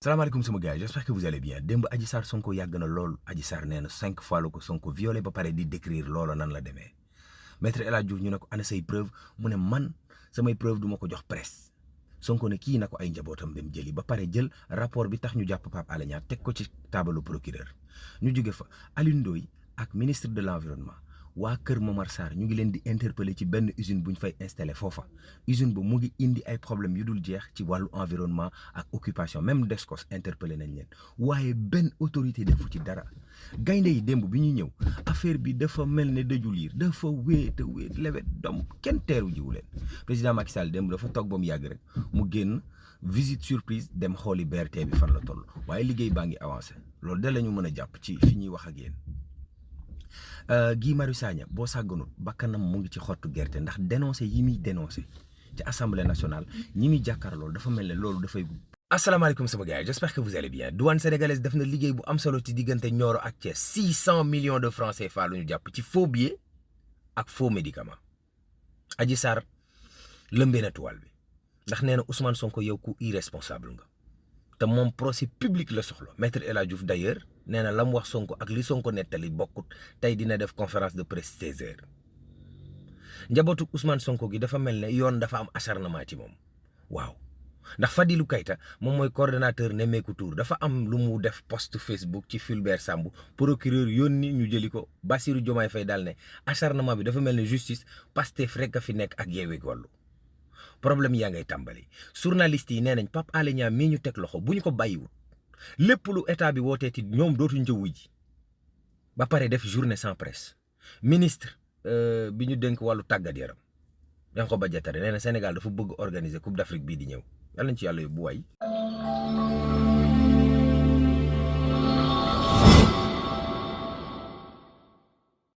salaamaaleykum sama gars yi j'espère que vous allez bien démb Adji Sarr Sonko yàgg na lool Adji Sarr nee na 5 fois la ko Sonko violé ba pare di décrire loola nan la demee maître El Hadji Diouf ñu ne ko ana say preuve mu ne man samay preuve du ma ko jox presse Sonko ne kii na ko ay njabootam dem jëli ba pare jël rapport bi tax ñu jàpp Pape Alé Niang teg ko ci taabalu procureur ñu jóge fa Alioune Ndoye ak ministre de l'environnement waa Kër Momar Sarr ñu ngi leen di interpeller ci benn usine bu ñu fay installé foofa usine ba mu ngi indi ay problème yu dul jeex ci wàllu environnement ak occupation même Descos interpellé nañ leen waaye benn autorité defu ci dara gaynde yi démb bi ñu ñëw affaire bi dafa mel ne dëju liir dafa wéet lewet dom kenn teeru jiwu leen président Macky Sall démb dafa toog ba mu yàgg rek mu génn visite surprise dem xooli BRT bi fan la toll waaye liggéey baa ngi avancé loolu da la ñu mën a jàpp ci fi ñuy wax ak yéen. Guy Marius Sagna boo sàgganut bakkanam mu ngi ci xottu gerte ndax dénoncé yi muy dénoncé ci assemblée nationale ñi muy jàkkaarloo dafa mel ne loolu dafay. asalaamaaleykum sama gars yi j'espère que vous allez bien douane sénégalaise def na liggéey bu am solo ci diggante Nioro ak Thiès 600 millions de francs CFA lu ñu jàpp ci faux billets ak faux médicaments Adji Sarr lëmbee na tuwal bi ndax nee na Ousmane Sonko yow ku irresponsable nga te moom procès public la soxla maître El Hadji Diouf d'ailleurs nee na la mu wax Sonko ak li Sonko nettali bokkut tey dina def conférence de presse 16h njabootu Ousmane Sonko gi dafa mel ne yoon dafa am acharnement ci moom waaw ndax Fadilou Keita moom mooy coordonnateur Nemmeeku Tour dafa am lu mu def post Facebook ci Fulbert Sambou procureur yónni ñu jëli ko Bassirou Diomaye Faye daal ne acharnement bi dafa mel ne justice Pastef rek a fi nekk ak Yewwi Wallu problème yaa ngay tàmbali journaliste yi nee nañ Pape Alé Niang mii ñu teg loxo bu ñu ko bàyyiwul lépp lu état bi wooteeti ñoom dootuñ ca wuy ji ba pare def journée sans presse ministre bi ñu dénk wàllu tàggat yaram Yankhoba Diattara nee na Sénégal dafa bëgg organiser Coupe d'Afrique bii di ñëw yàlla nañ ci yàlla yóbbu waay